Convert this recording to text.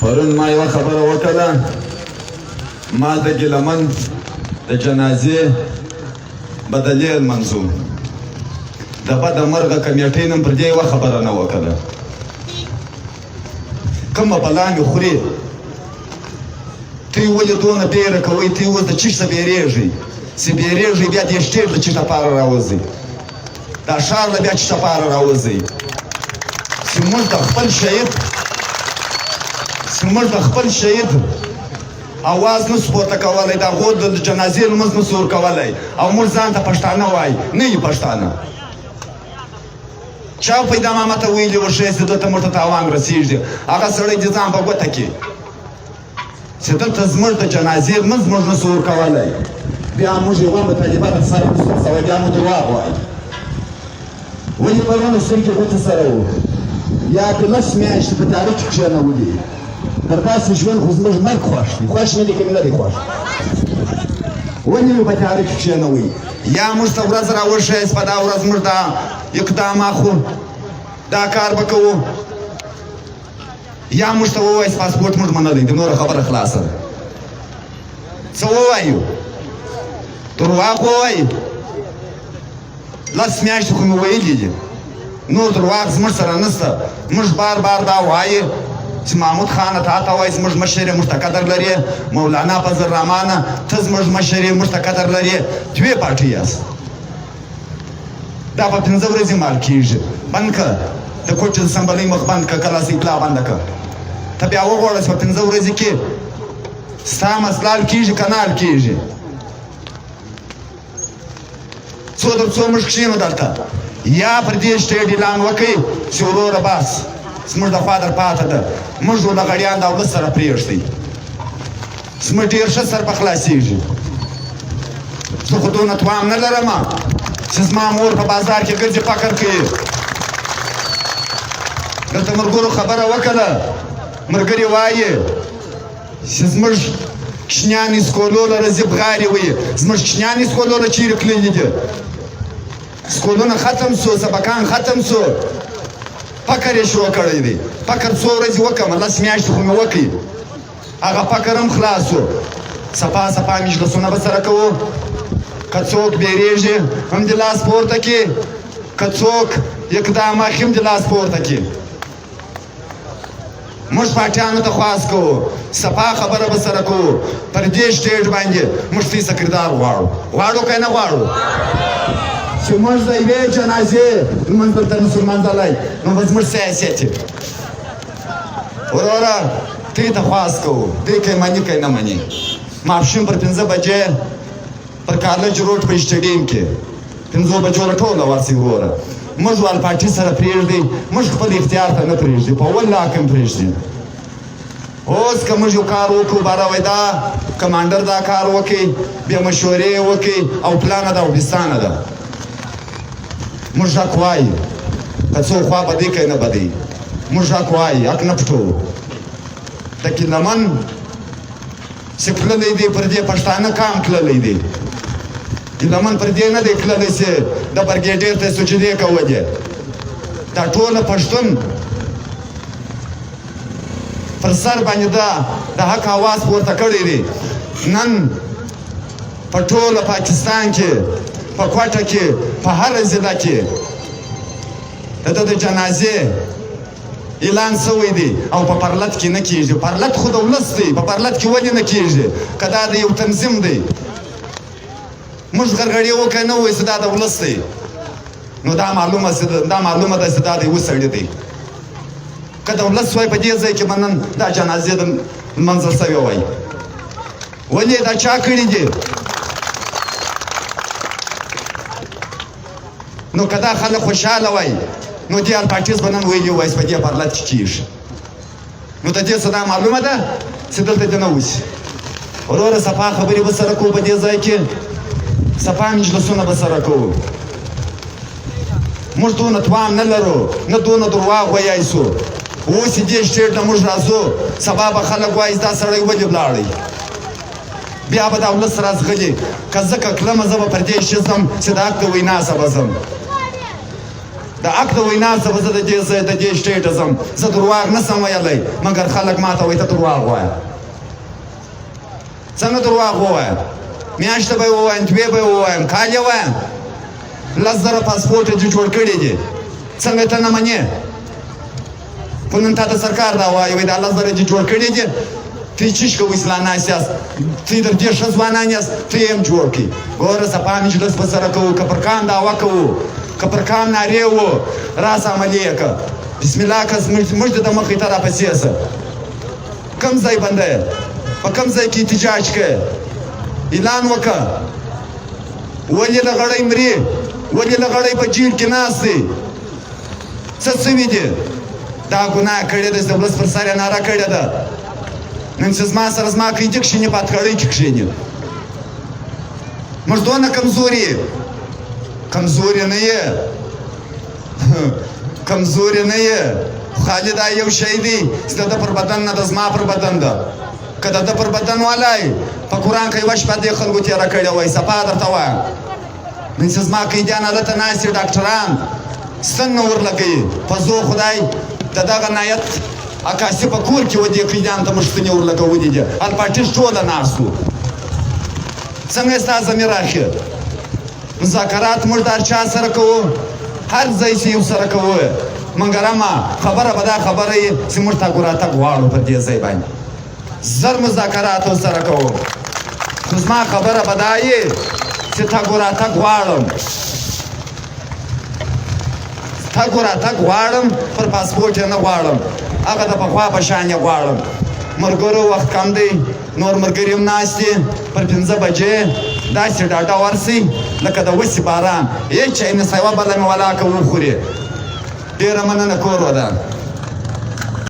پرون ما یوه خبره وکړه، ما د ګیلهمن د جنازې بدلې لمانځو. د بده مرغه کمیټې نن پر دې یوه خبره نه وکړه. کومه بلا مې خوري؟ تی ولې دونه بیره کوئ؟ تی اوس د چیش څه بیریږئ؟ چې بیریږئ بیا دې سټیج د چیش لپاره راوځئ؟ دا ښار له بیا چیش لپاره راوځئ؟ چې موږ د خپل شهید، چې موږ د خپل شهید اواز نه سو پورته کولی، د هغو د جنازې لمونځ نه سو ورکولی، او موږ ځان ته پښتانه وایي، نه یو پښتانه. چا پیدا ما ته ویلي وښیې چې دلته موږ ته تاوان رسېږي؟ هغه سړی دې ځان په ګوته کړي چې دلته زموږ د جنازې لمونځ موږ نه سو ورکولی، بیا موږ یوه مطالبه تر سره نه سو رسولی، بیا مو درواغ وایي. ولې پرون سترګې غوټې سره وو یا د لس میاشتې په تیاره کې کښېنولي؟ تر داسې ژوند خو زموږ مرګ خوښ دی. خوښ نه دی که نه دی خوښ؟ ولې مې په تیاره کې کښېنوئ؟ یا موږ ته ورځ راوښیاست، په دا ورځ موږ دا اقدام اخو، دا کار به کوو، یا موږ ته ووایاست پاسپورټ موږ منلی دی، نوره خبره خلاصه ده. څه ووایو؟ درواغ ووایو؟ لس میاشتې خو مې ویلي دي، نور درواغ زموږ سره نشته. موږ بار بار دا وایي چې محمود خانه تا ته وایي، زموږ مشر یې، موږ ته قدر لرې. مولانا فضل الرحمنه ته زموږ مشر یې، موږ ته قدر لرې. دوې پارټۍ یاست، دا په 5 ورځې مال کېږي. بند که د کوټې د اسمبلۍ مخ بند که، کله اطلاع بنده که، ته بیا وغواړه چې په 5 ورځې کې ستا مسله حل کېږي که نه حل کېږي. څو تر څو موږ کښېنو دلته؟ یا پر دې سټیج اعلان وکړئ چې وروره بس زموږ د خوا در پاته ده، موږ لغړیان دا ولس سره پرېږدئ، زموږ ډېر ښه سر په خلاصېږي. زه خو دونه توان نه لرم چې زما مور په بازار کې ګرځي فقر کوي. دلته ملګرو خبره وکړه، ملګري وایي چې زموږ کوچنیان سکولو له راځي بغارې وایي. زموږ کوچنیان سکولو له چیرې تللي دي؟ سکولونه ختم سو، سبقان ختم سو، فقر یې شروع کړی دی. فقر څو ورځې وکړم؟ لس میاشتې خو مې وکړي، هغه فقر هم خلاص سو. صفا صفا مجلسونه به سره کوو. که څوک بیریږي هم دې لاس پورته کړي، که څوک اقدام اخلي هم دې لاس پورته کړي. موږ پارټیانو ته خواست کوو، صفا خبره به سره کوو. پر دې سټیج باندې موږ څه کردار غواړو، غواړو که نه غواړو؟ چې موږ د یوې جنازې لمونځ دلته نه سو لمانځلی، نو به زموږ څه حیثیت وي؟ وروره دوی ته خواست کوو، دوی که مني که نه مني، ماسپښین پر 5 بجې پر کالج روډ په سټډیم کې 5 بجو له ټوله ورسئ. وروره موږ وال پارټي سره پرېږدئ، موږ خپل اختیار ته نه پرېږدي، په والله که هم پرېږدي. اوس که موږ یو کار وکړو، باره وایي دا کمانډر دا کار وکړي، بې مشورې یې وکړي او پلانه ده او بستانه ده. موږ حق وایو، که څوک خوا بدی که نه بدی، موږ حق وایو، حق نه پټوو. د کیلمن چې تللی دی پر دې پښتانه کام تللی دی، ګیلهمن پر دې نه دی تللی چې د برګېډیر ته سجدې کولې. دا ټوله پښتون پر سر باندې دا د حق اواز پورته کړی دی. نن په ټوله پاکستان کې، په کوټه کې، په هره ضلع کې د ده د جنازې اعلان سوی دی او په پرلت کې نه کیږي. پرلت خو د ولس دی، په پرلت کې ولې نه کیږي؟ که دا د یو تنظیم دی، موږ غرغړې وکړه نه وایي چې دا د ولس دی، نو دا معلومه دا معلومه ده چې دا د یوه سړي دی. که د ولس وای په دې ځای کې به نن دا جنازې د لمانځل سوې وای. ولې دا چا کړي دي؟ نو که دا خلک خوشحاله وای، نو دې الپارټیز به نن ویلي وای چې په دې پرلت کې کېږي. نو د دې څه دا معلومه ده چې دلته دې نه وسي. وروره صفا خبرې به سره کوو، په دې ځای کې صفا مجلسونه به سره کوو. موږ دونه توان نه لرو، نه دونه درواغ ویای سو. اوس دې سټیټ نه موږ راځو، سبا به خلک وایي دا سړی ولې ولاړی، بیا به دا ولس راځغلي. که زه که کلمه، زه به پر دې شي ځم چې د حق د وینا سره ځم. د د حق د وینا څخه به زه د دې ځای د دې سټیټه ځم. زه درواغ نه سم ویلی، مګر خلک ما ته وایي ته درواغ وایه. څنګه درواغ ووایم؟ میاشته به یې ووایم، دوې به یې ووایم، کال یې وایم. 10,000 پاسپورټ دې جوړ کړي دي، څنګه ته نه منې؟ خو نن تا ته سرکار دا وایي، وایي دا 10,000 دې جوړ کړي دي، تی چیش کوئ چې لا ناست یاست، تی در دې ښه ځوانان یاست، تی یې هم جوړ کړئ. ګوره صفا مجلس به سره کوو، که پر کام دعوه کوو، که پر کام نارې وو، راسه عملي یې که. بسم الله که موږ د مخې ته راپسې سه. کوم ځای بنده یې؟ په کوم ځای کې احتجاج کوې؟ اعلان وکړه. ولې لغړی مري؟ ولې لغړی په جیل کې ناست دی؟ څه سوي دي؟ دا ګناه کړې ده چې د ولس پر سر یې ناره کړې ده. نن چې زما سره زما قیدي کښېني، په هتکړۍ کې کښېني. موږ دونه کمزوري کمزوري نه یې، کمزوري نه یې. خالي دا یو شی دی چې د ده پر بدن نه ده، زما پر بدن ده. که د ده پر بدن والای، په قرآن که یوه شپه دې خلکو تېره کړې وای، صفا درته وایم. نن چې زما قیدیان هلته ناست دي، ډاکټران ستن نه ورلګوي. په زور خدای د دغه نایت عکاسي په کور کې وه، دې قیدیانو ته موږ ستنې ورلګولې دي. الپاټیش ټوله ناست وو. څنګه ستا ضمیر اخي؟ مذاکرات موږ د هر چا سره کوو، هر ځای چې یو سره کوو، مګر اما خبره به دا خبره یي چې موږ تګ راتګ غواړو. پر دې ځای باندې زر مذاکرات سره کوو، خو زما خبره به دا یي چې تګ راتګ غواړم، تګ راتګ غواړم، پر پاسپورټ یې نه غواړم، هغه د پخوا په شان یې غواړم. ملګرو وخت کم دی، نور ملګري هم ناست دي. پر 5 بجې داسې ډاډه ورسئ لکه د وسې باران، هېڅ چای نشته، یوه بله مې ولاکه وخوري. ډېره مننه، کور ودان.